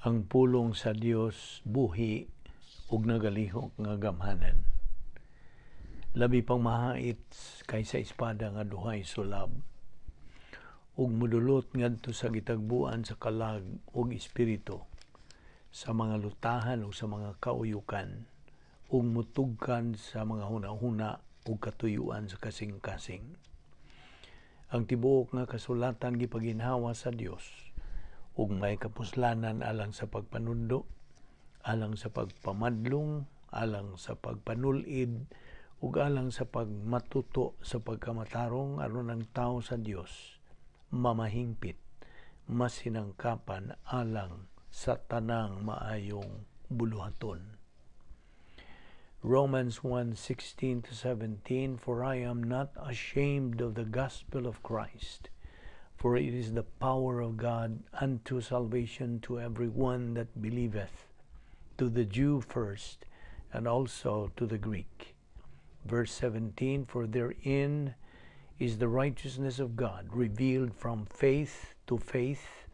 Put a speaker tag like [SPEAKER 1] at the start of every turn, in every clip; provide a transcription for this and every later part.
[SPEAKER 1] Ang pulong sa Dios buhi ug nagalihok nga gamhanan. Labi pang mahait kaysa espada nga duhay sulab ug mudulot ngadto sa gitagbuan sa kalag ug espiritu, sa mga lutahan ug sa mga kauyukan, ug mutugkan sa mga hunahuna ug katuyuan sa kasing-kasing. Ang tibuok nga kasulatan gipaginhawa sa Dios ug may kapuslanan alang sa pagpanundo, alang sa pagpamadlong, alang sa pagpanulid, ug alang sa pagmatuto sa pagkamatarong, aron ang tao sa Dios mamahingpit, masinangkapan alang sa tanang maayong buluhaton. Romans 1:16 to 17. For I am not ashamed of the gospel of Christ, for it is the power of God unto salvation to every one that believeth, to the Jew first, and also to the Greek. Verse 17. For therein is the righteousness of God revealed from faith to faith,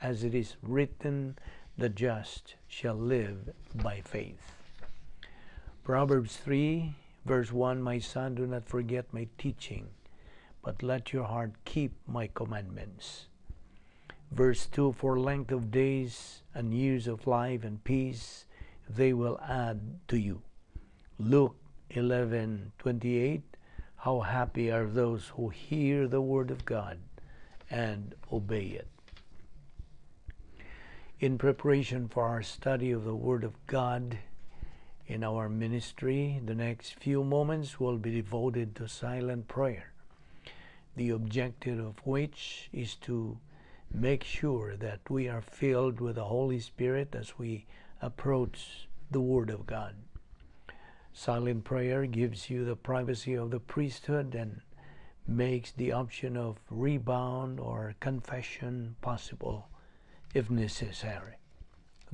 [SPEAKER 1] as it is written, "The just shall live by faith." Proverbs 3, verse 1. My son, do not forget my teaching, but let your heart keep my commandments. Verse 2. For length of days and years of life and peace they will add to you. Luke 11:28. How happy are those who hear the word of God and obey it. In preparation for our study of the Word of God in our ministry, the next few moments will be devoted to silent prayer, the objective of which is to make sure that we are filled with the Holy Spirit as we approach the Word of God. Silent prayer gives you the privacy of the priesthood and makes the option of rebound or confession possible if necessary.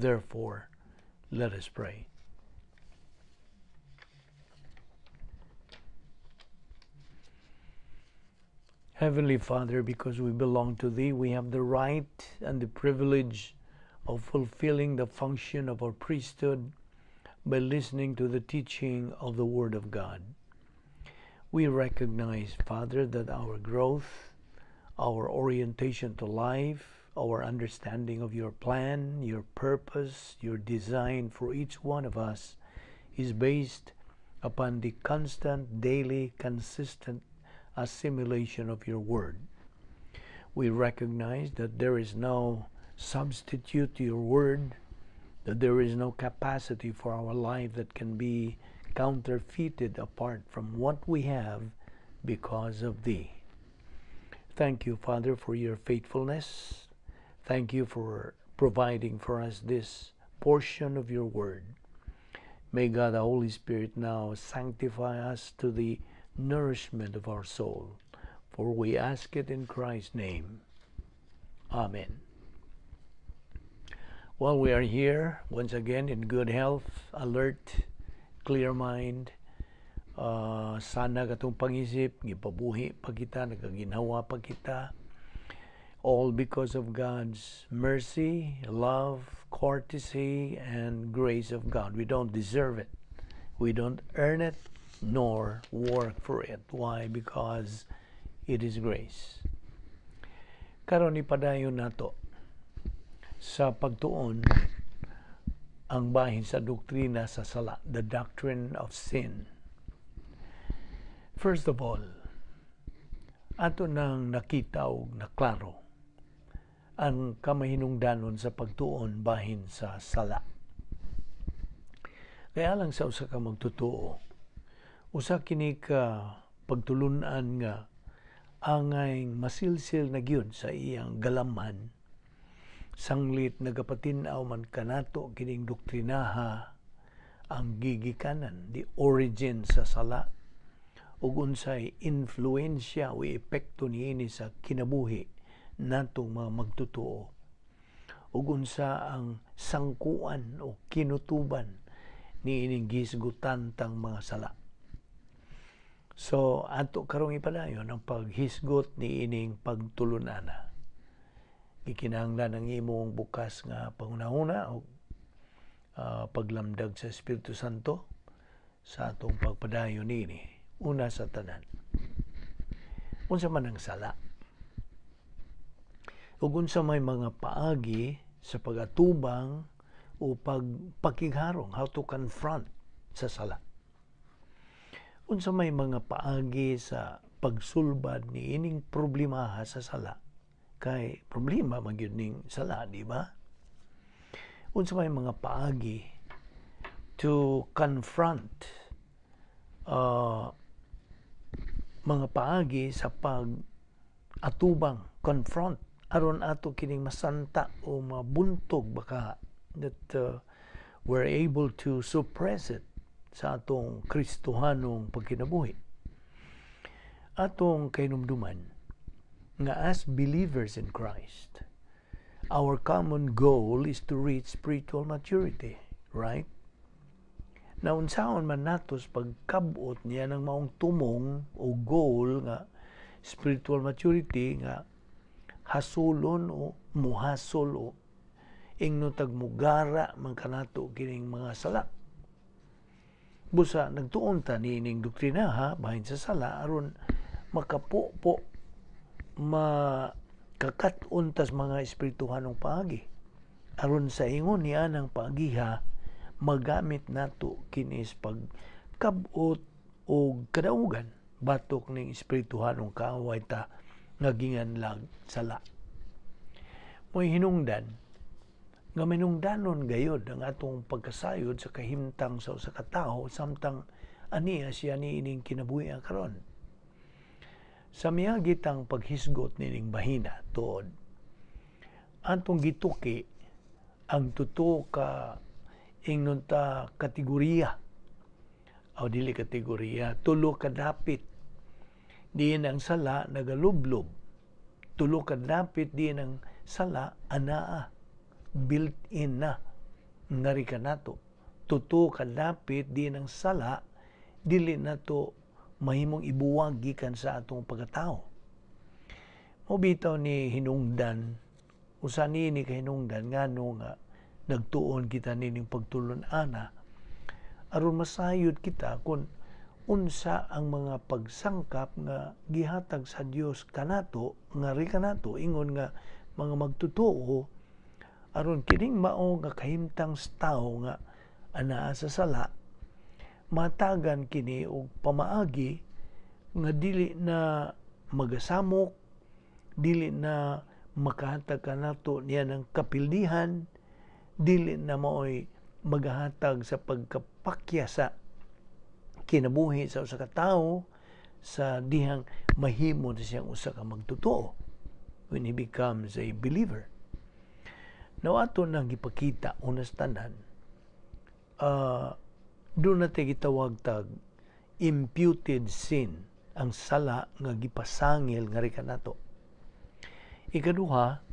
[SPEAKER 1] Therefore, let us pray. Heavenly Father, because we belong to Thee, we have the right and the privilege of fulfilling the function of our priesthood by listening to the teaching of the Word of God. We recognize, Father, that our growth, our orientation to life, our understanding of your plan, your purpose, your design for each one of us is based upon the constant, daily, consistent assimilation of your word. We recognize that there is no substitute to your word, that there is no capacity for our life that can be counterfeited apart from what we have because of Thee. Thank you, Father, for your faithfulness. Thank you for providing for us this portion of your word. May God the Holy Spirit now sanctify us to the nourishment of our soul, for we ask it in Christ's name. Amen. Well, we are here once again in good health, alert, clear mind. Sana katong pangisip, gipabuhi pa kita, nagaginhawa pa kita. All because of God's mercy, love, courtesy, and grace of God. We don't deserve it. We don't earn it nor work for it. Why? Because it is grace. Karon, ipadayon nato sa pagtuon ang bahin sa doktrina sa sala, the doctrine of sin. First of all, ato nang nakita og naklaro ang kamahinungdanon sa pagtuon bahin sa sala. Kaya lang sa usa ka magtotoo, usa kini ka pagtulunan nga angay masilsil na gyud sa iyang galamhan sanglit nagapatin-aw man kanato kining doktrinaha ang gigikanan, the origin sa sala ug unsay influensya o epekto niini sa kinabuhi natong mga magtotoo ug unsa ang sangkuan o kinutuban niining gihisgutan tang mga sala. So ato karong ipadayon ang paghisgot niining pagtulun-ana. Gikinahanglan ang imong bukas nga panghunahuna o paglamdag sa Espiritu Santo sa atong pagpadayon niini. Una sa tanan, unsa man ang sala? Ug unsa may mga paagi sa pagatubang o pagpakigharong, how to confront sa sala? Unsa may mga paagi sa pagsulbad ni ining problemaha sa sala? Kay problema man gyud ning sala, di ba? Unsa may mga paagi to confront, mga paagi sa pag atubang, confront, aron ato kining masanta o mabuntog baka, that we're able to suppress it sa atong Kristohanong pagkinabuhi? Atong kahinumduman nga as believers in Christ, our common goal is to reach spiritual maturity, right? Na unsaon man nato sa pagkabot niya ng maong tumong o goal nga spiritual maturity, nga hasulon o muhasol o ingno tag mugara man kanato kining mga sala? Busa nagtuon ta niining doktrinaha bahin sa sala aron makapupo, makakat-on tas mga espirituhanong paagi, aron sa ingon niya ng paagiha magamit nato kini sa pagkabot o kadaugan batok ning espirituhanong kaaway ta nga ginganlag sala. Mo'y hinungdan nga minungdanon gayod ang atong pagkasayod sa kahimtang sa usa ka tawo samtang aniya siya niining kinabuhi karon. Sa miagi tang paghisgot nining bahina tuod, atong gituki ang tuto ka, ingnon ta, kategoriya o dili kategoriya, tulo ka dapit diin ang sala nagalublob, tulo ka dapit diin ang sala anaa, built-in na ngari kanato, tuto ka dapit diin ang sala dili nato mahimong ibuwag gikan sa atong pagkatao. Mo bitaw ni hinungdan, usa ni ni kahinungdan ngano nga nagtuon kita nining pagtulon-ana, aron masayod kita kung unsa ang mga pagsangkap nga gihatag sa Dios kanato, ngari kanato ingon nga mga magtotoo, aron kining mao nga kahimtang sa tawo nga anaa sa sala, matagan kini og pamaagi nga dili na magasamok, dili na makahatag kanato niya ng kapildihan, dili na maoy magahatag sa pagkapakya sa kinabuhi sa usa ka tawo sa dihang mahimo na siyang usa ka magtotoo when he becomes a believer. Now, ato nang gipakita unas tanan, doon natin gitawag tag imputed sin, ang sala nga gipasangil nga kanato. Ikaduha,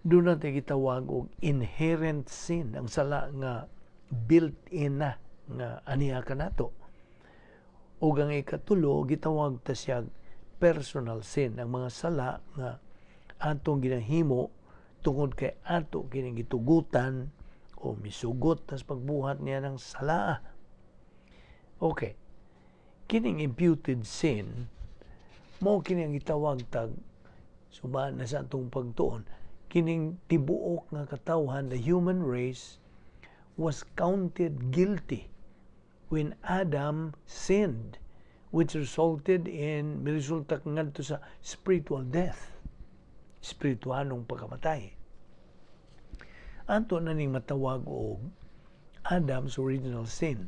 [SPEAKER 1] doon natin gitawag og inherent sin, ang sala nga built-in na nga aniya kanato. Ug ang ikatulo, gitawag ta siya personal sin, ang mga sala nga atong ginahimo tungod kay ato kining gitugutan o misugot tas pagbuhat niya ng sala. Okay. Kining imputed sin, mo kini ang gitawag tag suba na sa atong pagtuon, kining tibuok nga katawhan, the human race, was counted guilty when Adam sinned, which resulted in, resulta ngadto sa spiritual death, espiritualong pagkamatay. Ato na ning matawag og Adam's original sin.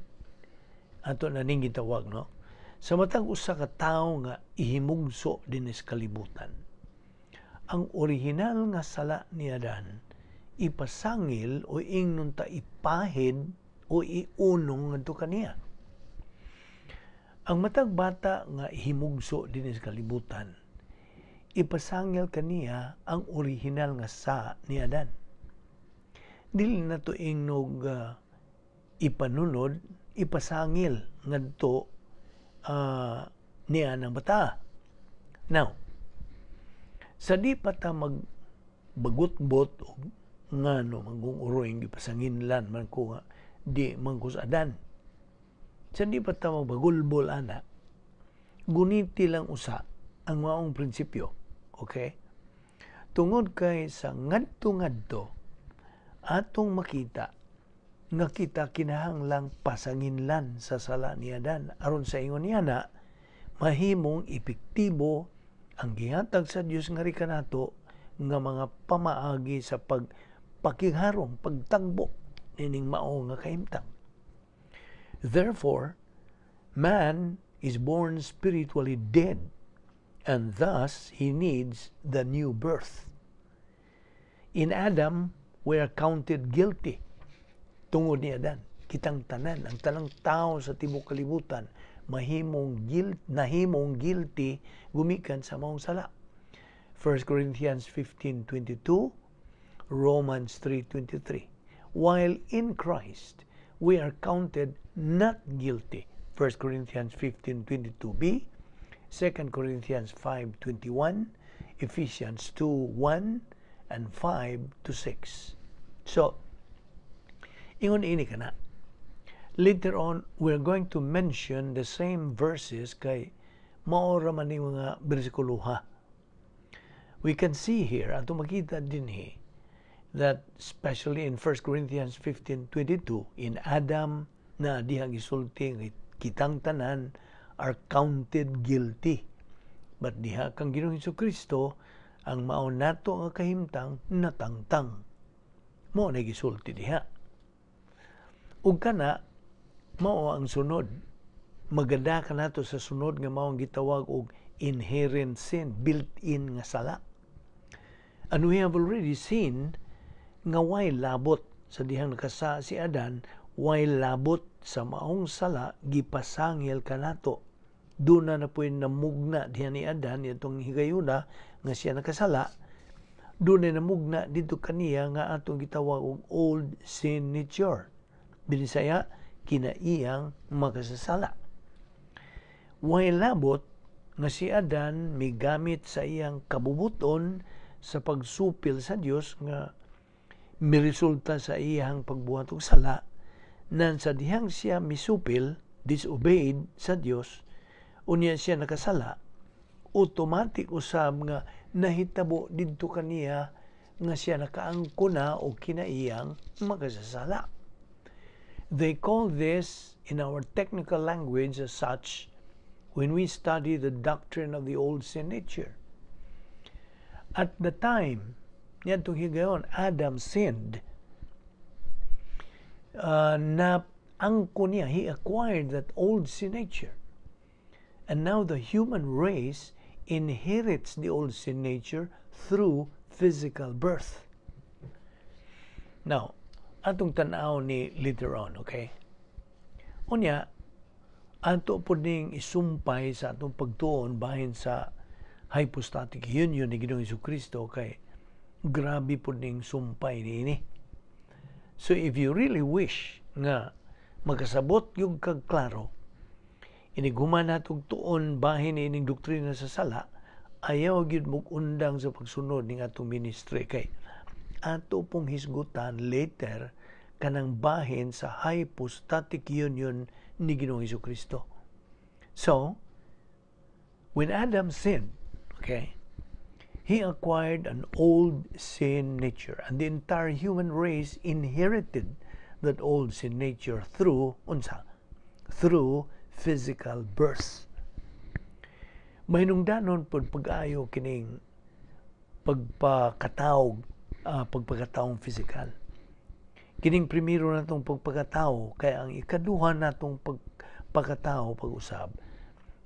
[SPEAKER 1] Ato na ning gitawag, no? Sa matag usa ka tawo nga ihimugso dinhi sa kalibutan, ang orihinal nga sala ni Adan ipasangil o ingnon ta ipahid o iunong ngadto kaniya. Ang matag bata nga ihimugso dinhi sa kalibutan, ipasangil kaniya ang orihinal nga sa ni Adan. Dili na to ingnog ipanunod, ipasangil ngadto niya ng bata. Now, sa di pa ta mag Bagutbot og ngano man kung uroing gipasanginlan man ko nga di man ko sa Adan. Sa di pa ta magbagulbol ana, guniti lang usa ang maong prinsipyo. Okay? Tungod kay sa ngadto-ngadto, atong makita nga kita kinahanglang pasanginlan sa sala ni Adan aron sa ingon niya na mahimong epektibo ang gihatag sa Dios nga kanato nga mga pamaagi sa pagpakigharong, pagtagbo nining mao nga kahimtang. Therefore, man is born spiritually dead and thus he needs the new birth. In Adam, we are counted guilty. Tungod ni Adan, kitang tanan, ang tanang tao sa tibok kalibutan, mahimong guilt, nahimong guilty gumikan sa maong sala. 1 Corinthians 15:22, Romans 3:23. While in Christ, we are counted not guilty. 1 Corinthians 15:22b, 2 Corinthians 5:21, Ephesians 2:1 and 5 to 6. So, ingon ini kana. Later on, we're going to mention the same verses kay mao ra man ni mga bersikulo ha. We can see here, ato makita dinhi, that especially in 1 Corinthians 15:22, in Adam na dihang gisulti nga kitang tanan are counted guilty. But diha kang Ginoong Kristo, ang mao nato nga kahimtang natangtang. Mao na gisulti diha. Ug kana mao ang sunod. Magada ka nato sa sunod nga mao ang gitawag og inherent sin, built-in nga sala. And we have already seen nga way labot sa dihang nakasa si Adan, way labot sa maong sala gipasangil kanato. Doon na po'y namugna diha ni Adan itong higayuna nga siya nakasala. Doon na namugna dito kaniya nga atong gitawag og old sin nature. Binisaya, kinaiyang makasasala. Way labot nga si Adan migamit sa iyang kabubuton sa pagsupil sa Dios nga miresulta sa iyang pagbuhat og sala, nan sa dihang siya misupil, disobeyed sa Dios, unya siya nakasala, automatic usab nga nahitabo didto kaniya nga siya nakaangko na og kinaiyang makasasala. They call this in our technical language as such when we study the doctrine of the old sin nature. At the time, niadtong higayon, Adam sinned, na angko niya, he acquired that old sin nature. And now the human race inherits the old sin nature through physical birth. Now, atong tan-aw ni later on, okay? Unya, ato po ning isumpay sa atong pagtuon bahin sa hypostatic union ni Ginoong Kristo kay grabe po ning sumpay niini. So if you really wish nga makasabot yung kag klaro, inighuman natong tuon bahin ining doktrina sa sala, ayaw gyud mo undang sa pagsunod ning atong ministry kay ato pong hisgutan later kanang bahin sa hypostatic union ni Ginoong Kristo. So, when Adam sinned, okay, he acquired an old sin nature, and the entire human race inherited that old sin nature through unsa? Through physical birth. Mahinungdanon pod pag-ayo kining pagpakatawg, pagpakataong physical. Kining primero natong pagpakatao kay ang ikaduha natong pagpakatao pag-usab,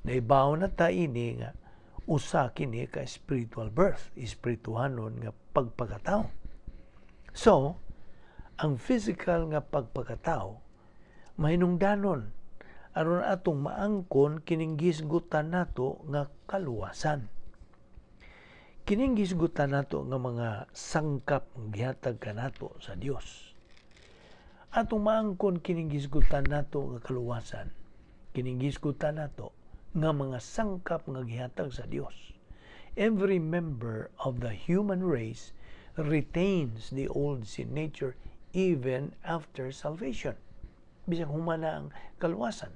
[SPEAKER 1] naibaw na ta ini nga usa kini ka spiritual birth, espirituhanon nga pagpakatao. So, ang physical nga pagpakatao mahinungdanon aron atong maangkon kining gisgutan nato nga kaluwasan. Kining gisgutan nato nga mga sangkap nga gihatag kanato sa Dios. Atong maangkon kining gisgutan nato nga kaluwasan. Kining gisgutan nato nga mga sangkap nga gihatag sa Dios. Every member of the human race retains the old sin nature even after salvation. Bisag humana ang kaluwasan.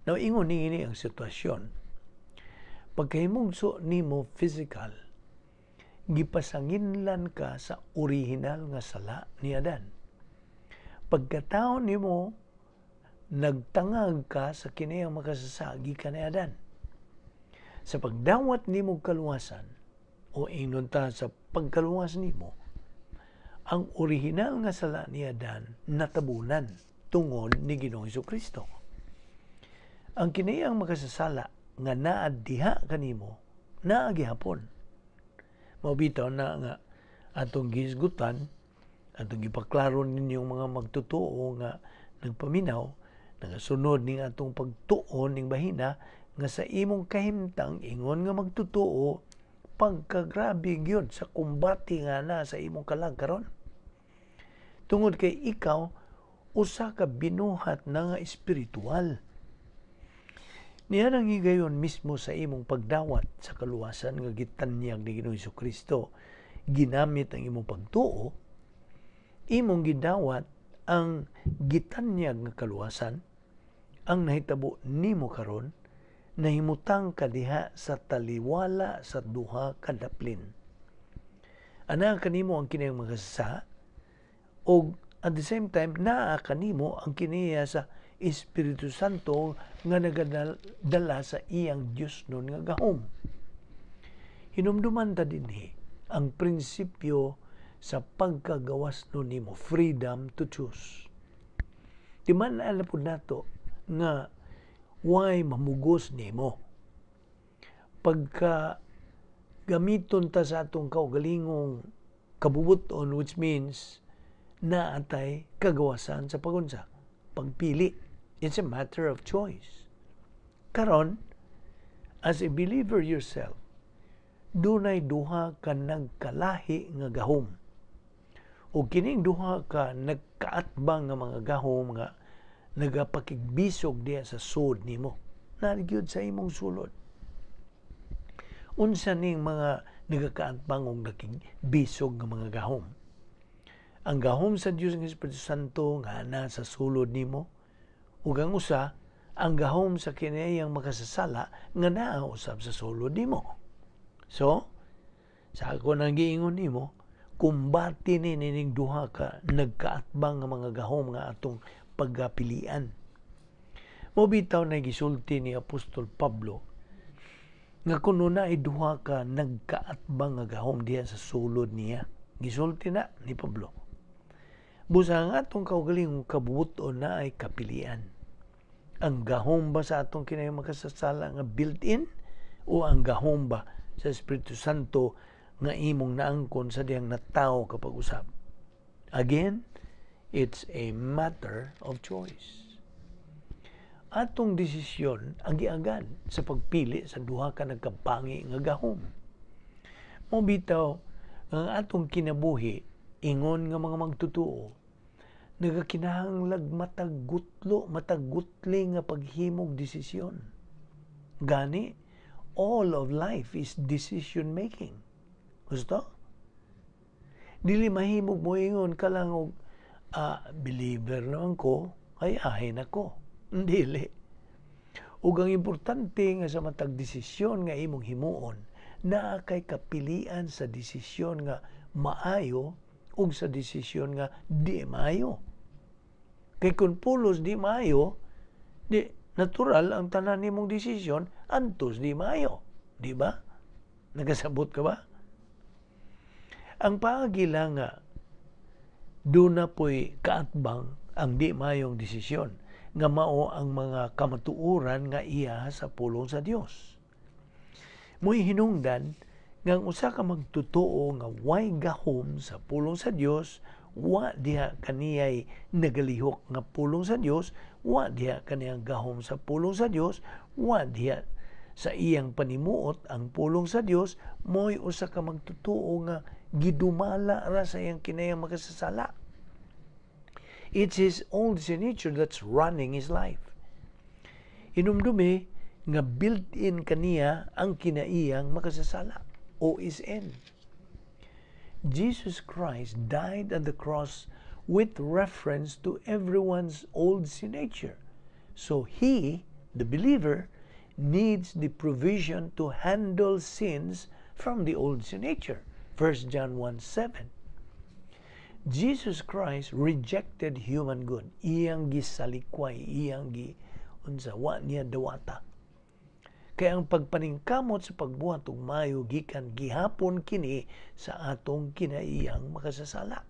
[SPEAKER 1] Now, ingon ni ang sitwasyon. Pagkahimugso nimo physical, gipasanginlan ka sa original nga sala ni Adan. Pagkatao nimo, nagtangag ka sa kinayang makasasagi ka ni Adan. Sa pagdawat nimo kaluwasan, o ingnon ta sa pagkaluwas nimo, ang original nga sala ni Adan natabunan tungod ni Ginoong Kristo. Ang kinayang makasasala nga naa diha kanimo, naa gihapon. Mao bitaw na nga atong gihisgutan, atong gipaklaro ninyong mga magtotoo nga nagpaminaw, nagasunod ning atong pagtuon ning bahina nga sa imong kahimtang ingon nga magtotoo, pagkagrabe gyud sa kumbati nga na sa imong kalag karon. Tungod kay ikaw usa ka binuhat na nga espiritual. Niya nang higayon mismo sa imong pagdawat sa kaluwasan nga gitanyag ni Ginoong Kristo, ginamit ang imong pagtuo, imong gidawat ang gitanyag nga kaluwasan, ang nahitabo nimo karon, nahimutang ka diha sa taliwala sa duha ka daplin. Ana kanimo ang kinayang makasasa, og at the same time naa kanimo ang kiniya sa Espiritu Santo nga nagadala sa iyang Dios nun nga gahom. Hinumduman ta dinhi ang prinsipyo sa pagkagawas nun nimo, freedom to choose. Di man alam po nato nga why mamugos nimo. Pagka gamiton ta sa atong kaugalingong kabubuton, which means naatay kagawasan sa pagunsa, pagpili. It's a matter of choice. Karon, as a believer yourself, dunay duha ka nagkalahi nga gahom. O kining duha ka nagkaatbang nga mga gahom nga nagapakigbisog diya sa sud nimo. Naa gyud sa imong sulod. Unsa ning mga nagakaatbang og nakigbisog nga mga gahom? Ang gahom sa Dios nga Espiritu Santo nga na sa sulod nimo, ug ang usa, ang gahom sa kinayang makasasala nga naa usab sa sulod nimo. So, sa ako nang giingon nimo, kumbati ni nining duha ka nagkaatbang nga mga gahom nga atong pagkapilian. Mo bitaw na gisulti ni Apostol Pablo nga kuno na ay duha ka nagkaatbang nga gahom diha sa sulod niya. Gisulti na ni Pablo. Busa ang atong kaugalingong kabubuton na ay kapilian. Ang gahom ba sa atong kinahanglan makasasala nga built-in o ang gahom ba sa Espiritu Santo nga imong naangkon sa diyang natawo kapag usab? Again, it's a matter of choice. Atong desisyon ang giagad sa pagpili sa duha ka nagkapangi nga gahom. Mo bitaw ang atong kinabuhi ingon nga mga magtotoo nagakinahanglag matag gutlo, matag gutli nga paghimog desisyon. Gani, all of life is decision making. Gusto? Dili mahimog mo ingon ka lang og believer naman ko, ay ahin ako. Dili. Ug ang importante nga sa matag desisyon nga imong himuon, naa kay kapilian sa desisyon nga maayo ug sa desisyon nga di maayo. Kay kung pulos di maayo, di natural ang tanan nimong desisyon antos di maayo. Di ba? Nagasabot ka ba? Ang paagi lang nga doon na po'y kaatbang ang di maayong desisyon nga mao ang mga kamatuoran nga iya sa pulong sa Dios. Mo'y hinungdan nga ang usa ka magtotoo nga way gahom sa pulong sa Dios, wa diha kaniyay nagalihok nga pulong sa Dios, wa diha kaniyang gahom sa pulong sa Dios, wa diha sa iyang panimuot ang pulong sa Dios, mo'y usa ka magtotoo nga gidumala ra sa iyang kinayang makasasala. It's his old nature that's running his life. Hinumdumi nga built-in kaniya ang kinaiyang makasasala, OSN. Jesus Christ died on the cross with reference to everyone's old sin nature. So he, the believer, needs the provision to handle sins from the old sin nature. 1 John 1:7. Jesus Christ rejected human good. Iyang gisalikway, iyang gi unsa, wa niya dawata. Kaya ang pagpaningkamot sa pagbuhat og maayo gikan gihapon kini sa atong kinaiyang makasasala.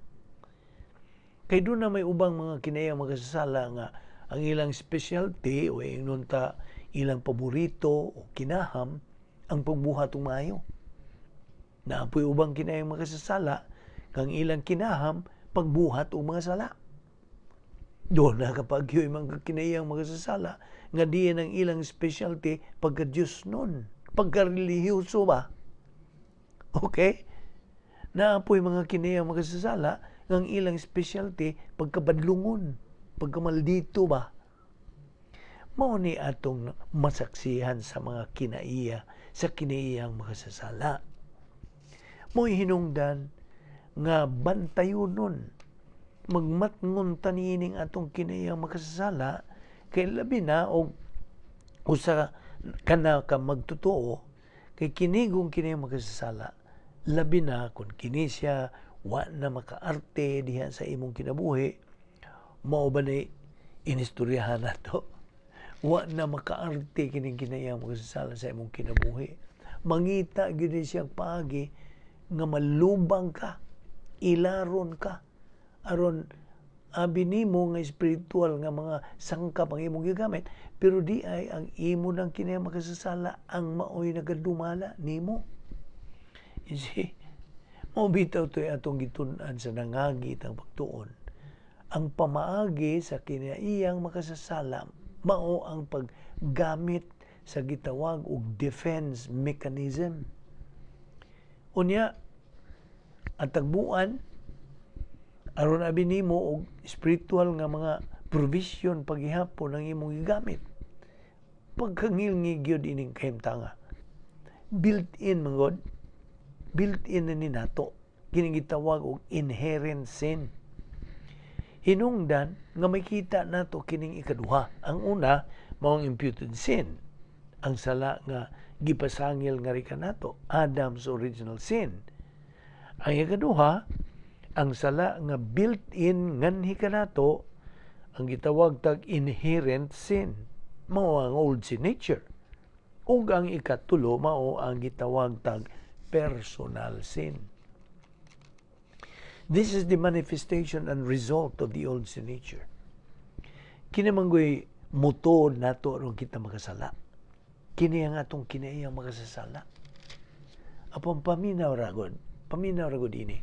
[SPEAKER 1] Kay duna may ubang mga kinaiyang makasasala nga ang ilang specialty o ingnon ta ilang paborito o kinaham ang pagbuhat og maayo. Naa poy ubang kinaiyang makasasala kang ilang kinaham pagbuhat og mga sala. Duna kapag yung mga kinaiyang makasasala nga diyan ang ilang specialty pagka Diyos nun, pagka-relihiyoso ba? Okay? Naa poy mga kinaiyang makasasala nga ang ilang specialty pagkabadlungon, pagkamaldito ba? Mao ni atong masaksihan sa mga kinaiya, sa kinaiyang makasasala. Mo'y hinungdan nga bantayonon, magmatngon ta niining atong kinaiyang makasasala, kay labi na og usa kana ka magtotoo, kay kinigong kinaiyang makasasala, labi na kung kini siya wa na makaarte diha sa imong kinabuhi. Mao ba ni inistoryahan nato? Wa na makaarte kining kinaiyang makasasala sa imong kinabuhi, mangita gyud siyang paagi nga malubang ka, ilaron ka, aron abi nimo nga espiritual nga mga sangkap ang imong gigamit, pero di ay ang imo nang kinaiyang makasasala ang maoy nagadumala nimo. You see, mao bitaw to'y atong gitun-an sa nangagi ang pagtuon. Ang pamaagi sa kinaiyang makasasala mao ang paggamit sa gitawag og defense mechanism. Unya, ang tagbuan aron abi nimo og spiritual nga mga provision paghihapon ang imong gigamit. Pagkangilngi gyud ining kahimtanga. Built-in man god, built-in na ni nato kining gitawag og inherent sin. Hinungdan nga makita nato kining ikaduha. Ang una mao ang imputed sin, ang sala nga gipasangil nga ri kanato, Adam's original sin. Ang ikaduha, ang sala nga built-in nganhi kanato, ang gitawag tag inherent sin, mao ang old sin nature. Ug ang ikatulo mao ang gitawag tag personal sin. This is the manifestation and result of the old sin nature. Kini man goy motor nato aron kita makasala. Kini ang atong kinaiyang makasasala. Apon paminaw ragod, paminaw ragod ini.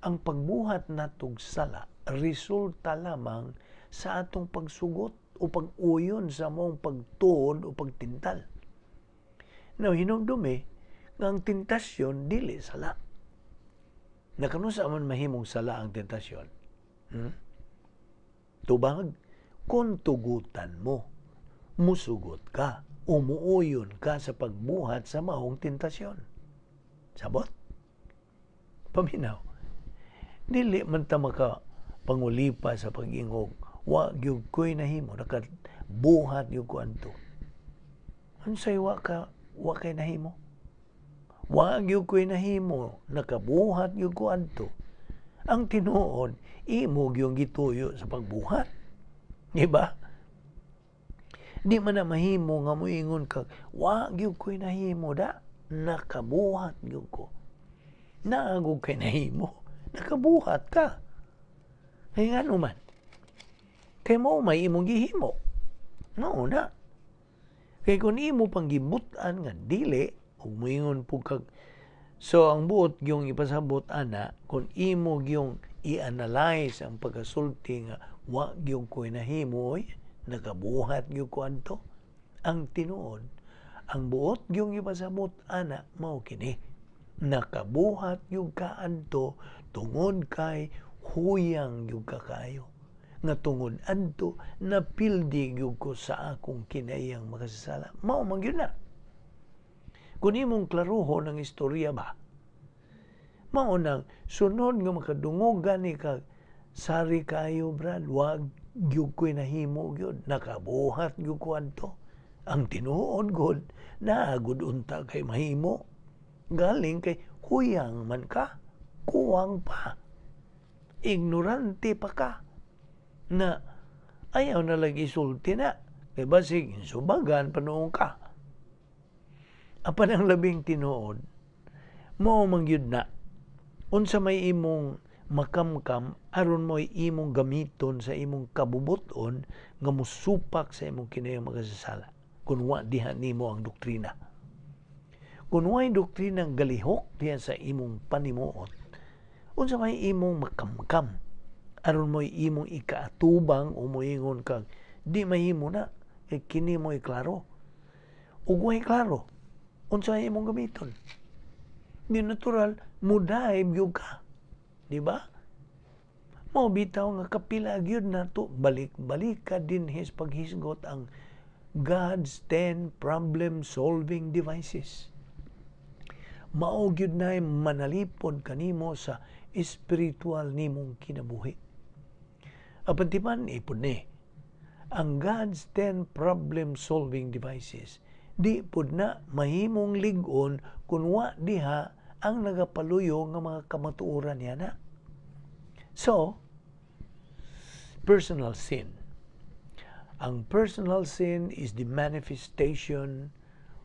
[SPEAKER 1] Ang pagbuhat natog sala resulta lamang sa atong pagsugot o pag-uyon sa among pagtuon o pagtintal. Now, hinumdumi nga ang tentasyon dili sala. Nakanusa man mahimong sala ang tentasyon? Tubag, kung tugutan mo, musugot ka, umuuyon ka sa pagbuhat sa maong tentasyon. Sabot? Paminaw. Dili man ta maka pangulipa sa pag-ingog, "Wa gyud ko'y nahimo, nakabuhat gyud ko anto." Unsay wa ka, wa kay nahimo? "Wa gyud ko'y nahimo, nakabuhat gyud ko anto." Ang tinuod, imo gyud gituyo sa pagbuhat. Di ba? Di man na mahimo nga moingon ka, "Wa gyud ko'y nahimo da, nakabuhat gyud ko." Naa gud kay nahimo, nakabuhat ka. Kay ngano man? Kay mao may imong gihimo. Mao na. Kay kung imo pang gibut-an nga dili, ug moingon pud kag, so ang buot gyung ipasabot ana, kung imo gyung i-analyze ang pagkasulti nga "Wa gyud ko'y nahimo oy, nakabuhat gyud ko adto," ang tinuod, ang buot gyung ipasabot ana mao kini: nakabuhat gyud ka adto tungod kay huyang gyud ka kaayo. Nga tungod adto napildi gyud ko sa akong kinaiyang makasasala. Mao man gyud na. Kung imong klaruhon ang istorya ba, Mao nang sunod nga makadungog gani ka, "Sorry kayo, Brad, wa gyud ko'y nahimo gyud, nakabuhat gyud ko adto." Ang tinuod gud, naa gud unta kay mahimo. Galing kay huyang man ka, kuwang pa. Ignorante pa ka. Na ayaw na lang isulti na. Kay basig subagan pa nuon ka. Apan ang labing tinuod, mao man gyud na unsa may imong makamkam aron mo'y imong gamiton sa imong kabubuton nga musupak sa imong kinahiyang makasasala kung wa diha nimo ang doktrina. Kung way doktrina galihok diha sa imong panimuot, unsa may imong makamkam aron mo'y imong ikaatubang o moingon kag di mahimo na kay kini mo'y klaro? Ug way klaro, unsa may imong gamiton? Di natural mudaib gyud ka, di ba? Mao bitaw nga kapila gyud nato balik-balik ka dinhi sa paghisgot ang God's 10 problem solving devices. Mao gyud na manalipod kanimo sa espiritual nimong kinabuhi. Apan timan ipod ni ang God's 10 problem solving devices, di pud na mahimong lig-on kun wa diha ang nagapaluyo nga mga kamatuoran niya na. So, personal sin. Ang personal sin is the manifestation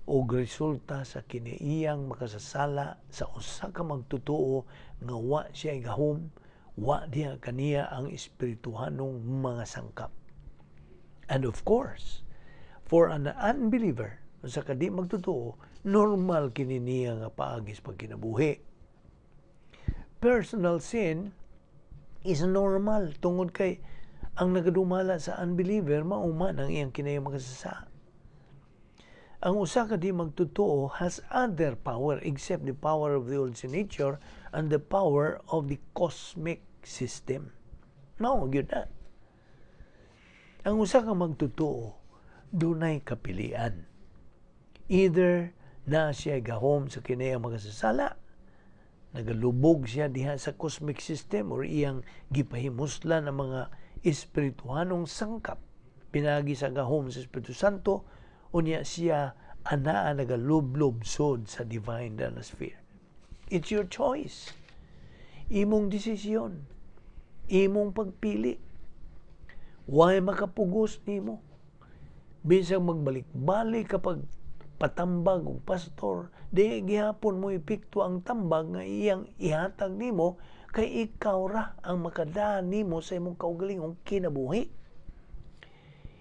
[SPEAKER 1] o resulta sa kiniiyang makasasala sa usa ka magtotoo nga wa siya gahom, wa diha kaniya ang espirituhanong mga sangkap. And of course, for an unbeliever, usa ka di magtotoo, normal kini niya nga paagi sa pagkinabuhi. Personal sin is normal tungod kay ang nagadumala sa unbeliever, mao man ang iyang kinahiyang makasasala. Ang usa ka di magtotoo has other power except the power of the old sin nature and the power of the cosmic system. Mao gyud na. Ang usa ka magtotoo dunay kapilian. Either na siya gahom sa kinahiyang makasasala, nagalubog siya diha sa cosmic system or iyang gipahimuslan ang mga espirituhanong sangkap pinagi sa gahom sa Espiritu Santo, unya siya anaa nagalublob sod sa divine sphere. It's your choice. Imong desisyon. Imong pagpili. Way makapugos nimo. Binsang magbalik-balik kapag patambag og pastor, di gihapon mo epekto ang tambag nga iyang ihatag nimo kay ikaw ra ang makadaan nimo sa imong kaugalingong kinabuhi.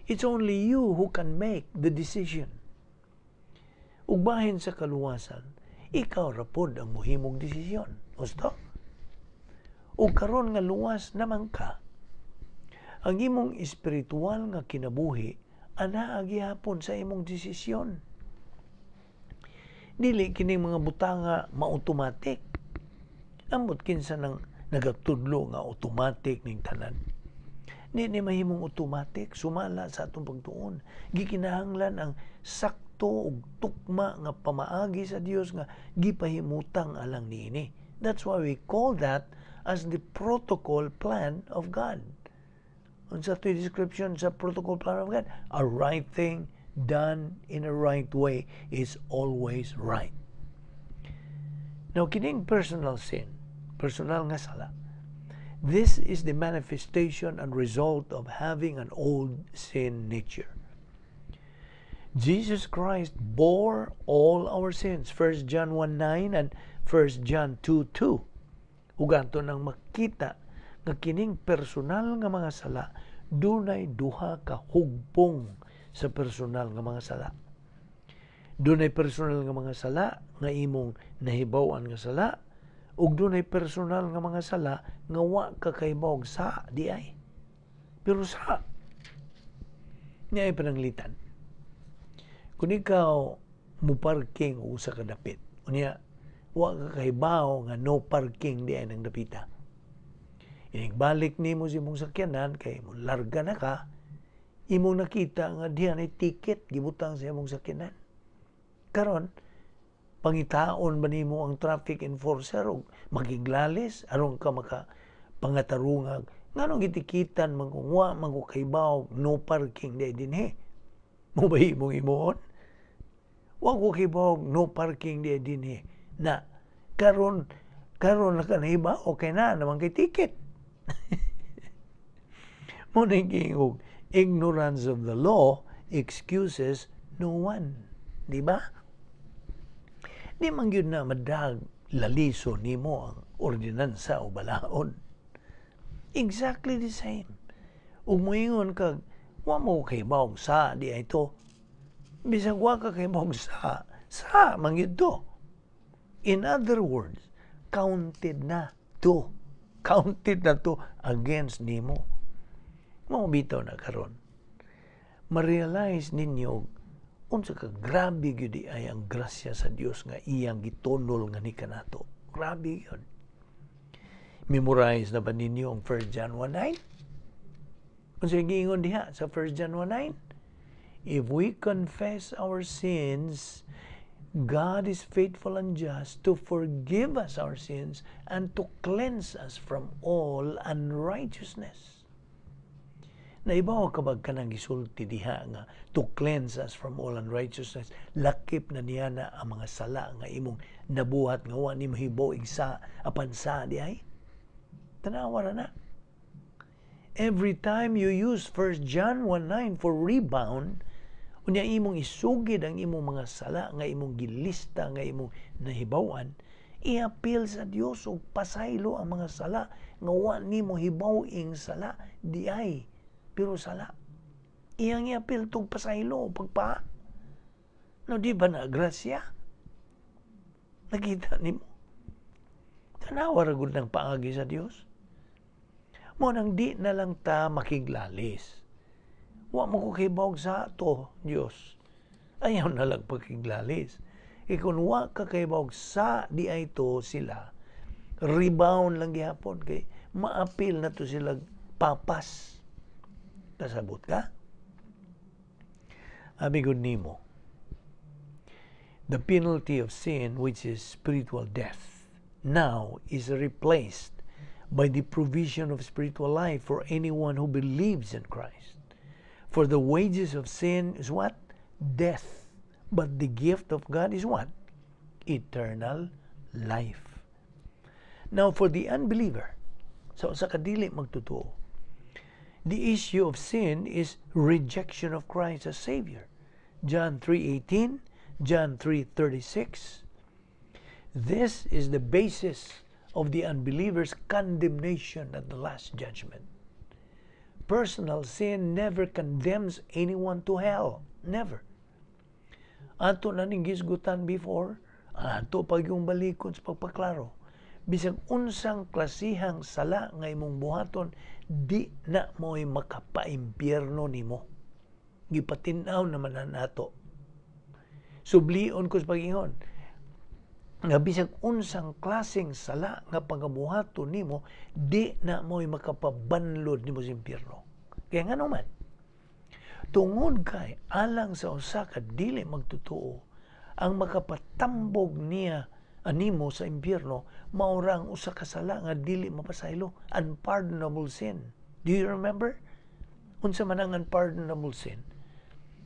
[SPEAKER 1] It's only you who can make the decision. Ug bahin sa kaluwasan, ikaw ra pod ang muhimong desisyon. Gusto? Ug karon nga luwas naman ka, ang imong espiritual nga kinabuhi anaa gihapon sa imong desisyon. Dili kining mga butanga ma-automatic. Ambot kinsa nang nagatudlo nga automatic ning tanan. Di ni mahimong automatic sumala sa atong pagtuon. Gikinahanglan ang sakto ug tukma nga pamaagi sa Dios nga gipahimutang alang niini. That's why we call that as the protocol plan of God. Unsa to'y description sa protocol plan of God? A right thing done in a right way is always right. Now, kining personal sin, personal nga sala, this is the manifestation and result of having an old sin nature. Jesus Christ bore all our sins. 1 John 1:9 and 1 John 2:2. Ug ato nang makita nga kining personal nga mga sala, dunay duha ka hugpong sa personal nga mga sala. Dunay personal nga mga sala nga imong nahibaw-an nga sala ug dunay personal nga mga sala nga wa ka kahibaw sa di ay. Pero sa niya ay pananglitan. Kung ikaw mo parking og usa ka dapit, unya wa ka kahibaw nga no parking di ay nang dapita. Inigbalik nimo sa imong sakyanan kay mo larga na ka, imong nakita nga diha nay ticket gibutang sa imong sakyanan. Karon, Pangitaon ba nimo ang traffic enforcer og makiglalis aron ka maka pangatarungag nganong gitikitan man kung wa man ko kahibaw no parking di dinhi? Mo ba imong himuon? Wa ko kahibaw no parking di dinhi. Na karon karon na ka nahibaw, okay na naman kay ticket. Mo og ignorance of the law excuses no one. Di ba? Di man gyud na madag laliso nimo ang ordinansa o balaod. Exactly the same. Ug moingon kag wa mo kay sa di ay to. Bisag wa ka kay sa, sa man gyud to. In other words, counted na to. Counted na to against nimo. Mao bitaw na karon. Ma-realize ninyo unsa ka grabe gyud ay ang grasya sa Dios nga iyang gitunol nga ni kanato. Grabe yun. Memorize na ba ninyo ang 1 John 1:9? Unsa giingon diha sa 1 John 1:9? If we confess our sins, God is faithful and just to forgive us our sins and to cleanse us from all unrighteousness. Naibaw ka ba kanang gisulti diha nga to cleanse us from all unrighteousness? Lakip na niya na ang mga sala nga imong nabuhat nga wa nimo hibaw sa apan sa di ay? Tanawa na. Every time you use 1 John 1:9 for rebound, unya imong isugid ang imong mga sala nga imong gilista nga imong nahibaw-an, i-appeal sa Dios og pasaylo ang mga sala nga wa nimo hibaw-ing sala di ay, pero sala. Iyang i-appeal tug pasaylo pagpa. No, di ba na grasya? Nakita nimo. Tanawa ra gud ng paagi sa Dios. Mo nang di na lang ta makiglalis. Wa mo ko kibawg sa ato, Dios. Ayaw na lang pagkiglalis. E kung wa ka kibawg sa di ay to sila, rebound lang gihapon kay maapil na to sila papas. Kasabot ka? Abi gud nimo. The penalty of sin, which is spiritual death, now is replaced by the provision of spiritual life for anyone who believes in Christ. For the wages of sin is what? Death. But the gift of God is what? Eternal life. Now, for the unbeliever, so sa kadili magtotoo, the issue of sin is rejection of Christ as Savior. John 3:18, John 3:36. This is the basis of the unbeliever's condemnation at the last judgment. Personal sin never condemns anyone to hell. Never. Ato na ning gisgutan before, ato pag yung balikon sa pagpaklaro. Bisag unsang klasihang sala nga imong buhaton, di na mo'y makapaimpyerno nimo. Gipatin-aw naman na nato. Sublion ko sa pag-ingon nga bisag unsang klaseng sala nga pagabuhaton nimo, di na mo'y makapabanlod nimo sa impyerno. Kaya nga naman, tungod kay alang sa usa ka dili magtotoo, ang makapatambog niya animo sa impyerno mao ra ang usa ka sala nga dili mapasaylo, unpardonable sin. Do you remember? Unsa man ang unpardonable sin?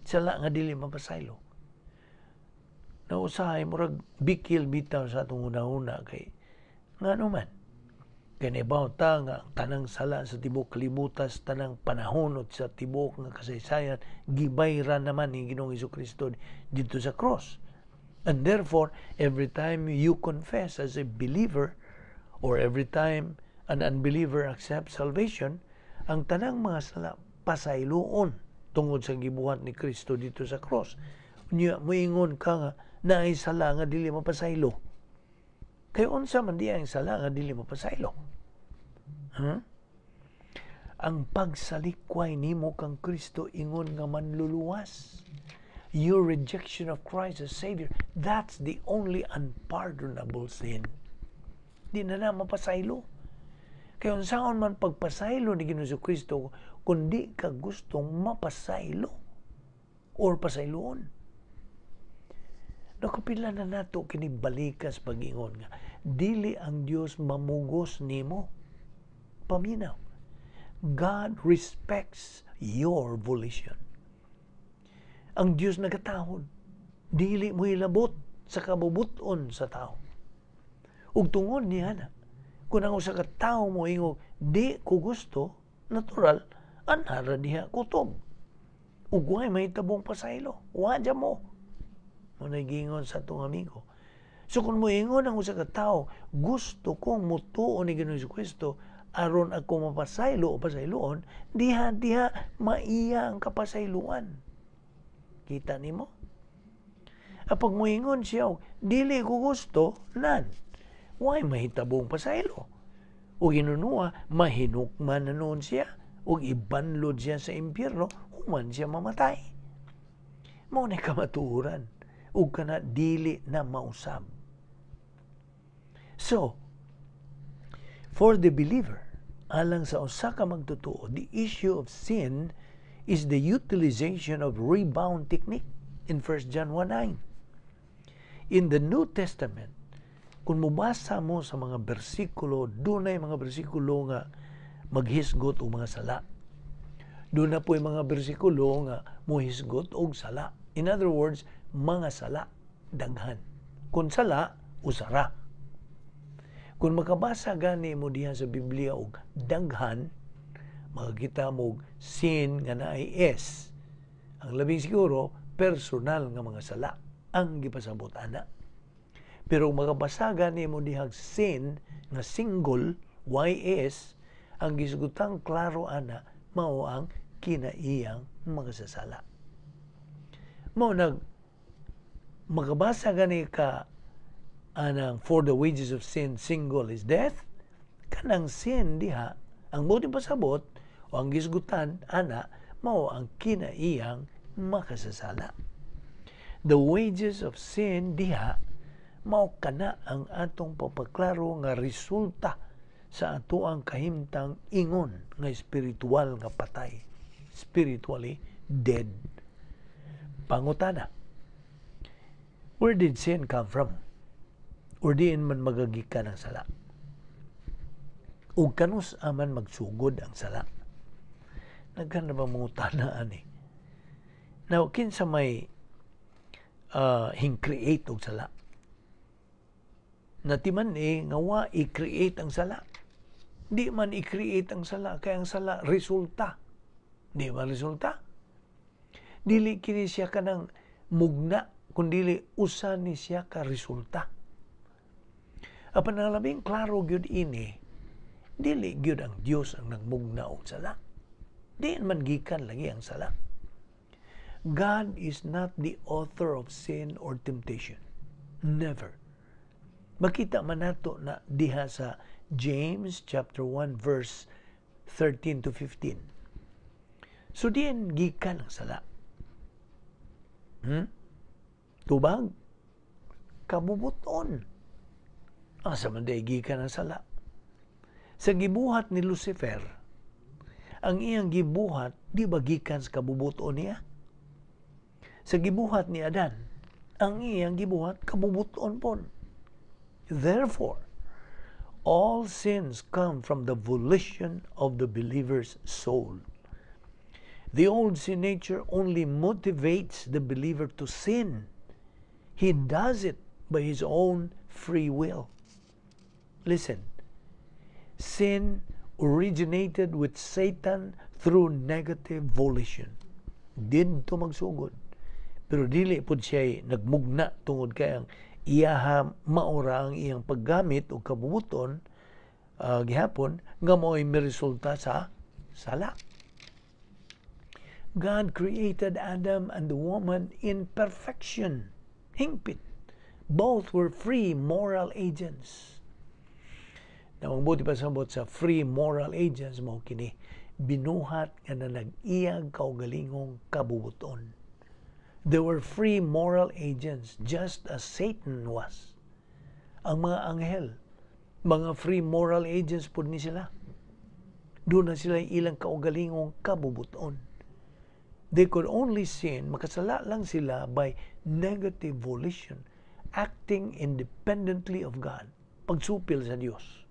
[SPEAKER 1] Sala nga dili mapasaylo. Na usahay murag bikil bitaw sa atong una-una kay ngano man kay nahibaw ta nga ang tanang sala sa tibuok kalibutas, tanang panahon at sa tibuok nga kasaysayan, gibayran naman ni Ginoong Kristo dito sa cross. And therefore, every time you confess as a believer or every time an unbeliever accepts salvation, ang tanang mga sala pasayloon tungod sa gibuhat ni Kristo dito sa cross. Unya moingon ka nga naay sala nga dili mapasaylo. Kay unsa man diay ang sala nga dili mapasaylo? Huh? Ang pagsalikway nimo kang Kristo ingon nga manluluwas. Your rejection of Christ as Savior, that's the only unpardonable sin. Di na na mapasaylo. Kay unsaon man pagpasaylo ni Ginoong Kristo kung di ka gustong mapasaylo or pasayloon. Nakapila na nato kini balikas pag-ingon nga dili ang Dios mamugos nimo. Paminaw. God respects your volition. Ang Dios nagatahod. Dili mo ilabot sa kabubuton sa tao. Ug tungod niya na, kung ang usa ka tawo mo ingog, "Di ko gusto," natural, anhara diha kutob. Ug way mahitabong pasaylo. Wa mo. Mo giingon sa atong amigo. So kung moingon ang usa ka tawo, "Gusto kong mutuo ni Ginoong Kristo aron ako mapasaylo o pasayloon," diha diha maiya ang kapasayloan. Kita nimo? Apag moingon siya, "Dili ko gusto," nan way mahitabong pasaylo. O ginunua, mahinukman na noon siya, ug ibanlod siya sa impyerno, human siya mamatay. Mao na kamatuoran, ug kana dili na mausab. So, for the believer, alang sa usa ka magtotoo, the issue of sin is the utilization of rebound technique in 1 John 1:9. In the New Testament, kung mubasa mo sa mga bersikulo, dunay mga bersikulo nga maghisgot og mga sala. Doon na po yung mga bersikulo nga muhisgot og sala. In other words, mga sala, daghan. Kung sala, usara. Kung makabasa gani mo diha sa Biblia og daghan, makakita mo og sin nga naay S. Ang labing siguro, personal nga mga sala ang gipasabot ana. Pero kung makabasa gani mo dihag sin nga single, YS, ang gisgutang klaro ana mao ang kinaiyang makasasala. Mao nag makabasa gani ka anang "For the wages of sin single is death," kanang sin diha ang buti pasabot o ang gisgutan ana mao ang kinaiyang makasasala. The wages of sin diha mao kana ang atong papaklaro nga resulta sa atoang kahimtang ingon nga espiritual nga patay, spiritually dead. Pangutana, where did sin come from? Or diin man magagikan ang sala? Ug kanus aman magsugod ang sala? Nagkan na ba mangutana ani? Now, kinsa may hing-create og sala? Natiman eh, nga wa i-create ang sala. Di man i-create ang sala, kay ang sala resulta. Di man resulta? Dili kini siya kanang mugna, kundili usa ni siya ka resulta. Apan ang labing klaro gyud ini, dili gyud ang Dios ang nagmugna og sala. Di man gikan lagi ang sala. God is not the author of sin or temptation. Never. Makita man nato na diha sa James chapter 1 verse 13 to 15. So diin gikan ang sala? Tubag? Kabubuton. Asa man day gikan ang sala? Sa gibuhat ni Lucifer, ang iyang gibuhat, di ba gikan sa kabubuton niya? Sa gibuhat ni Adan, ang iyang gibuhat, kabubuton pon. Therefore, all sins come from the volition of the believer's soul. The old sin nature only motivates the believer to sin. He does it by his own free will. Listen, sin originated with Satan through negative volition. Didto magsugod. Pero dili pud siya nagmugna tungod kay ang iyaha maura ang iyang paggamit og kabubuton gihapon nga mao'y miresulta sa sala. God created Adam and the woman in perfection. Hingpit. Both were free moral agents. Na ang buti pasabot sa free moral agents mao kini binuhat nga na nag-iyag kaugalingong kabubuton. They were free moral agents just as Satan was. Ang mga anghel, mga free moral agents pud ni sila. Doon na sila ilang kaugalingong kabubuton. They could only sin, makasala lang sila by negative volition. acting independently of God. Pagsupil sa Dios.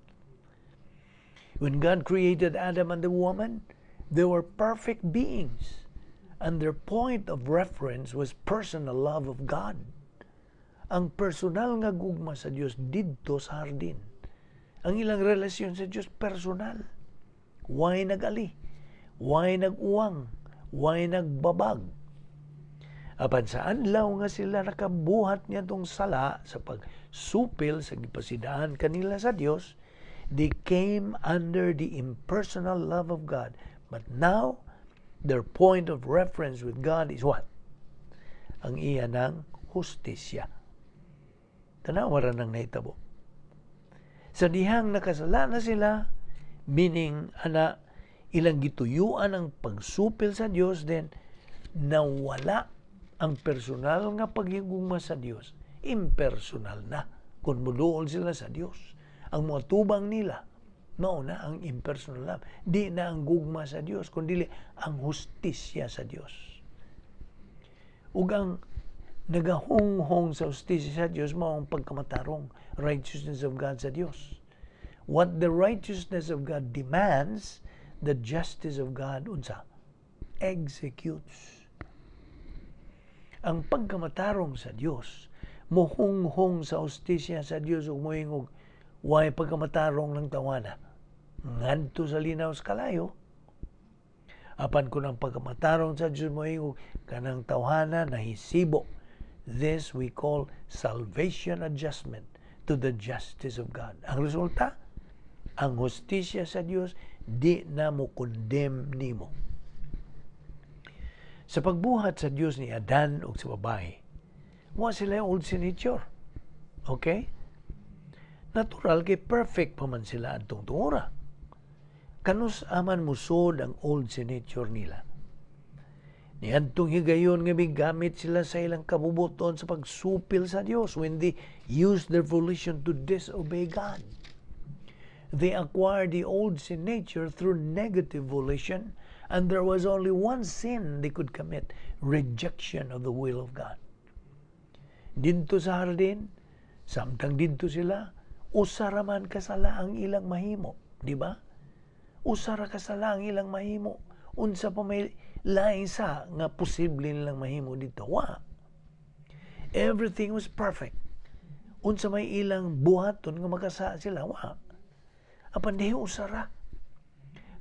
[SPEAKER 1] When God created Adam and the woman, they were perfect beings, and their point of reference was personal love of God. Ang personal nga gugma sa Dios didto sa hardin. Ang ilang relasyon sa Dios, personal. Way nag-ali? Way nag-uwang? Way nagbabag? Apan sa adlaw nga sila nakabuhat niadtong sala sa pagsupil sa gipasidaan kanila sa Dios, they came under the impersonal love of God. But now, their point of reference with God is what? Ang iya ng hustisya. Tanawa ra nang nahitabo. Sa dihang nakasala na sila, meaning ana ilang gituyuan ang pagsupil sa Dios, then nawala ang personal nga paghigugma sa Dios. Impersonal na kung muduol sila sa Dios. Ang mga tubang nila, mao na ang impersonal love. Di na ang gugma sa Dios, kundi ang hustisya sa Dios. Ug ang nagahunghong sa hustisya sa Dios, mao ang pagkamatarong, righteousness of God sa Dios. What the righteousness of God demands, the justice of God unsa? Executes. Ang pagkamatarong sa Dios mohunghong sa hustisya sa Dios ug moingog, "Way pagkamatarong ng tawhana ngadto sa linaw sa kalayo." Apan kung ang pagkamatarong sa Dios moingog, "Kanang tawhana nahisibo," this we call salvation adjustment to the justice of God. Ang resulta, ang hustisya sa Dios di na mo condemn nimo. Sa pagbuhat sa Dios ni Adan ug sa babae, wa sila old sin nature. Okay? Natural kay perfect pa man sila adtong tungura. Kanus-a man musod ang old sin nature nila? Niadtong higayon nga migamit sila sa ilang kabubuton sa pagsupil sa Dios, when they used their volition to disobey God. They acquired the old sin nature through negative volition, and there was only one sin they could commit: rejection of the will of God. Didto sa hardin, samtang didto sila, usa ra man ka sala ang ilang mahimo, di ba? Usa ra ka sala ang ilang mahimo. Unsa pa may laing sa nga posible nilang mahimo didto? Wa. Everything was perfect. Unsa may ilang buhaton nga makasala sila? Wa. Apan diha, usa ra.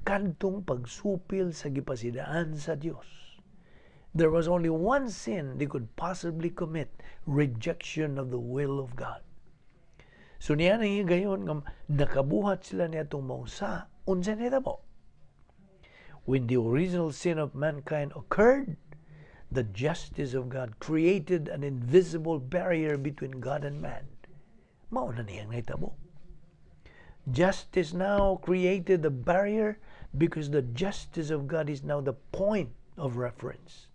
[SPEAKER 1] Kadtong pagsupil sa gipasidaan sa Dios. There was only one sin they could possibly commit, rejection of the will of God. So niya nang higayon nga nakabuhat sila niadtong maong sa, unsa nahitabo? When the original sin of mankind occurred, the justice of God created an invisible barrier between God and man. Mao na niyang nahitabo. Justice now created the barrier because the justice of God is now the point of reference.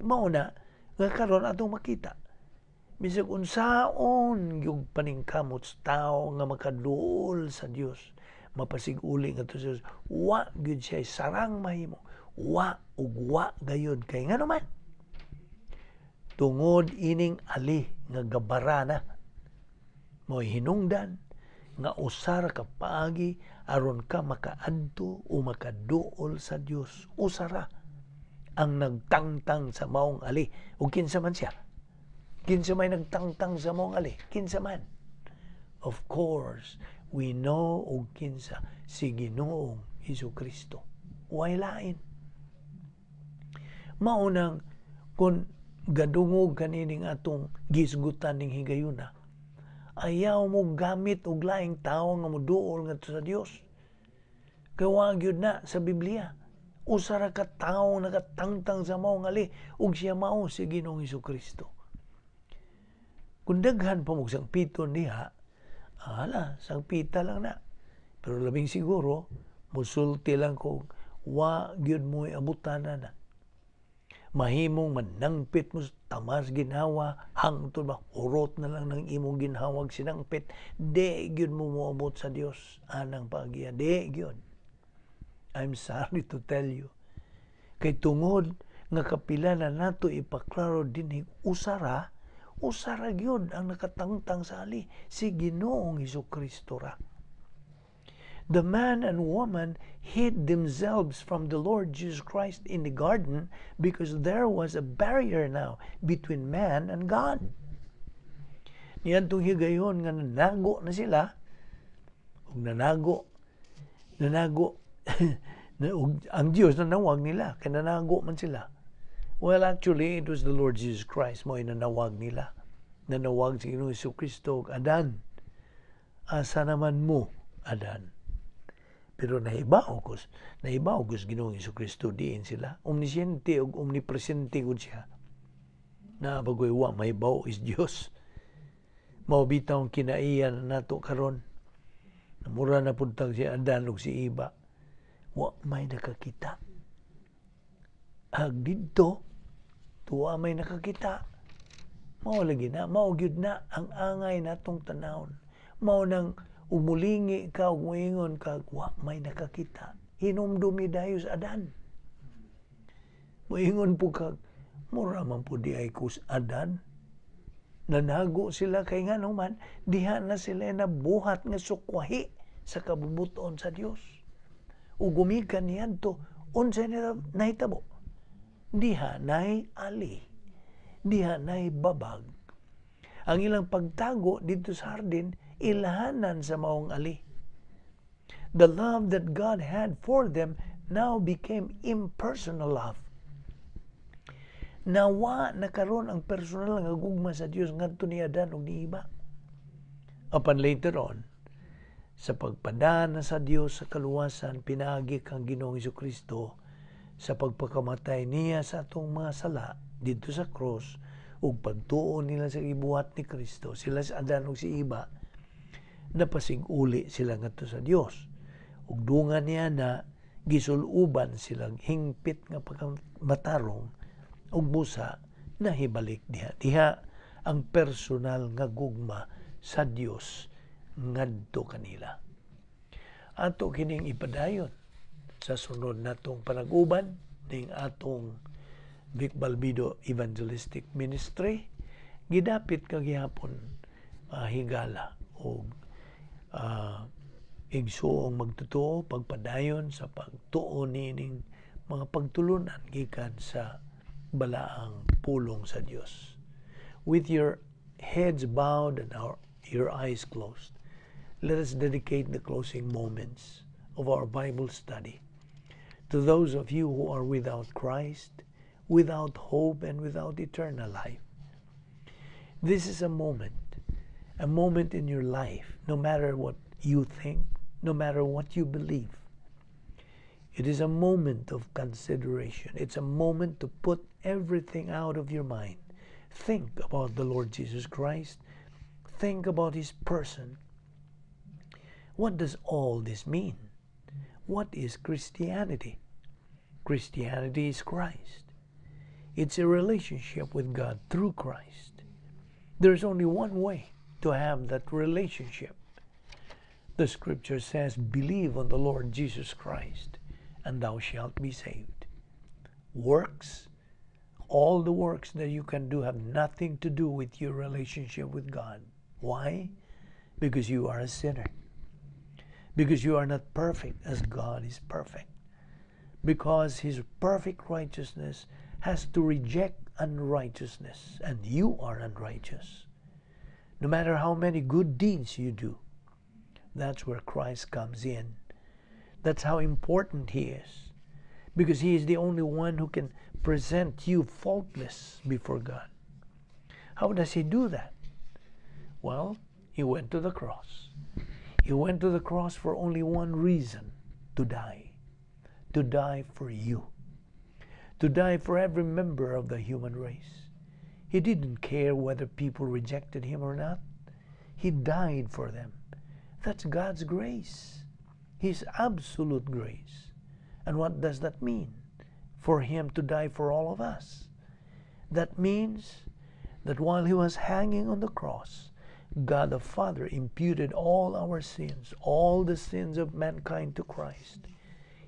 [SPEAKER 1] Mao na nga karon atong makita. Bisag unsaon yung paningkamot sa tao nga makaduol sa Dios, mapasiguli nga sa Dios, wa gyud siya sarang mahimo. Wa ug wa gayud, kay ngano man? Tungod ining ali nga gabara na, mo'y hinungdan nga usa ra ka paagi aron ka makaadto o makaduol sa Dios. Usa ra ang nagtangtang sa maong ali. Ug kinsa man siya? Kinsa may nagtangtang sa maong ali? Kinsa man? Of course, we know og kinsa: si Ginoong Hesus Kristo. Way lain. Mao nang kung gadungog kanining atong gisgutan ning higayuna, ayaw mo gamit og laing tawo nga moduol ngadto sa Dios. Kay wa gyud na sa Biblia. Usa ra ka tawo nakatangtang sa maong ali ug siya mao si Ginoong Kristo. Kung daghan pa mo sangpiton diha, hala, sangpita lang na. Pero labing siguro, musulti lang ko, wa gyud mo abutan na. Mahimong manangpit mo sa tamas ginhawa hangtod mahurot na lang ng imong ginhawag sinangpit, di gyud mo moabot sa Dios anang paagiya, di gyud. I'm sorry to tell you, kay tungod nga kapila na nato ipaklaro dinhi, usa ra. Usa ra gyud ang nakatangtang sa ali, si Ginoong Kristo ra. The man and woman hid themselves from the Lord Jesus Christ in the garden because there was a barrier now between man and God. Niadtong higayon nga nanago na sila, ug nanago, nanago, ug ang Dios nanawag nila, kay nanago man sila. Well, actually, it was the Lord Jesus Christ mo nanawag nila. Nanawag si Ginoong Kristo, "Adan, asa naman mo, Adan?" Pero nahibaw ko sa Ginoong Kristo diin sila. Omnisciente ug omnipresente gud siya. Na bagoy wa mahibaw is Dios. Mao bitaw ang kinaiya nato karon. Mura na pud tag si Adan ug si Eva. Wa may nakakita. Ag didto, tuwa may nakakita. Mao lagi na, mao gyud na ang angay natong tanawon. Mao nang umulingi ka ug muingon ka, "Wa may nakakita." Hinumdumi dayo sa Adan. Muingon po ka, "Mura man po diay ko sa Adan." Nanago sila kay ngano man, diha na sila nabuhat nga sukwahi sa kabubuton sa Dios. Ug gumikan niadto, unsay nahitabo? Diha nay ali. Diha nay babag. Ang ilang pagtago dito sa hardin, ilhanan sa maong ali. The love that God had for them now became impersonal love. Nawa na karon ang personal nga gugma sa Dios ngadto ni Adan ug ni Eva. Apan later on, sa pagpadana sa Dios sa kaluwasan pinaagi kang Ginoong Kristo sa pagpakamatay niya sa atong mga sala didto sa cross ug pagtuo nila sa gibuhat ni Kristo, sila si Adan ug si Eva, napasig-uli sila ngadto sa Dios. Ug dungan niya na gisuluban silang hingpit nga pagkamatarong ug busa nahibalik diha diha ang personal nga gugma sa Dios ngadto kanila. Ato kining ipadayon sa sunod natong panag-uban ning atong Vic Balbido Evangelistic Ministry. Gidapit kagihapon higala og igsuong magtotoo, pagpadayon sa pagtuo nining mga pagtulunan gikan sa balaang pulong sa Dios. With your heads bowed and your eyes closed, let us dedicate the closing moments of our Bible study to those of you who are without Christ, without hope, and without eternal life. This is a moment in your life, no matter what you think, no matter what you believe. It is a moment of consideration. It's a moment to put everything out of your mind. Think about the Lord Jesus Christ. Think about His person. What does all this mean? What is Christianity? Christianity is Christ. It's a relationship with God through Christ. There's only one way to have that relationship. The scripture says, "Believe on the Lord Jesus Christ, and thou shalt be saved." Works, all the works that you can do have nothing to do with your relationship with God. Why? Because you are a sinner. Because you are not perfect as God is perfect. Because His perfect righteousness has to reject unrighteousness, and you are unrighteous. No matter how many good deeds you do, that's where Christ comes in. That's how important He is. Because He is the only one who can present you faultless before God. How does He do that? Well, He went to the cross. He went to the cross for only one reason: to die. To die for you. To die for every member of the human race. He didn't care whether people rejected Him or not. He died for them. That's God's grace, His absolute grace. And what does that mean? For Him to die for all of us. That means that while He was hanging on the cross, God the Father imputed all our sins, all the sins of mankind, to Christ.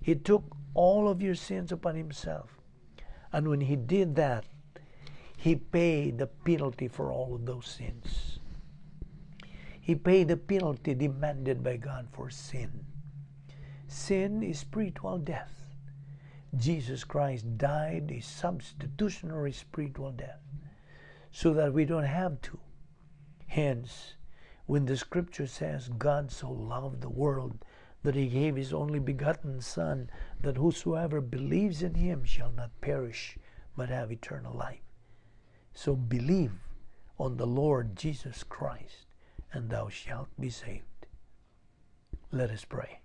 [SPEAKER 1] He took all of your sins upon Himself. And when He did that, He paid the penalty for all of those sins. He paid the penalty demanded by God for sin. Sin is spiritual death. Jesus Christ died a substitutionary spiritual death so that we don't have to. Hence, when the Scripture says God so loved the world that he gave his only begotten Son, that whosoever believes in him shall not perish but have eternal life. So believe on the Lord Jesus Christ, and thou shalt be saved. Let us pray.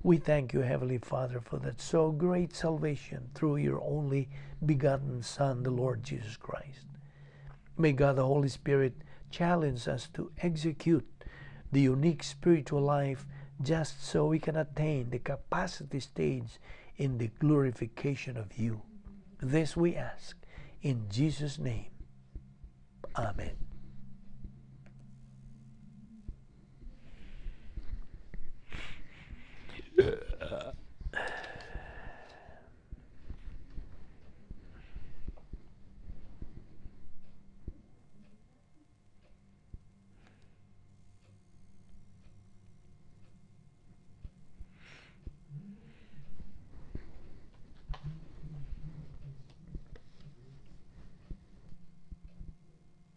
[SPEAKER 1] We thank you, Heavenly Father, for that so great salvation through your only begotten Son, the Lord Jesus Christ. May God the Holy Spirit challenge us to execute the unique spiritual life just so we can attain the capacity stage in the glorification of you. This we ask in Jesus' name. Amen.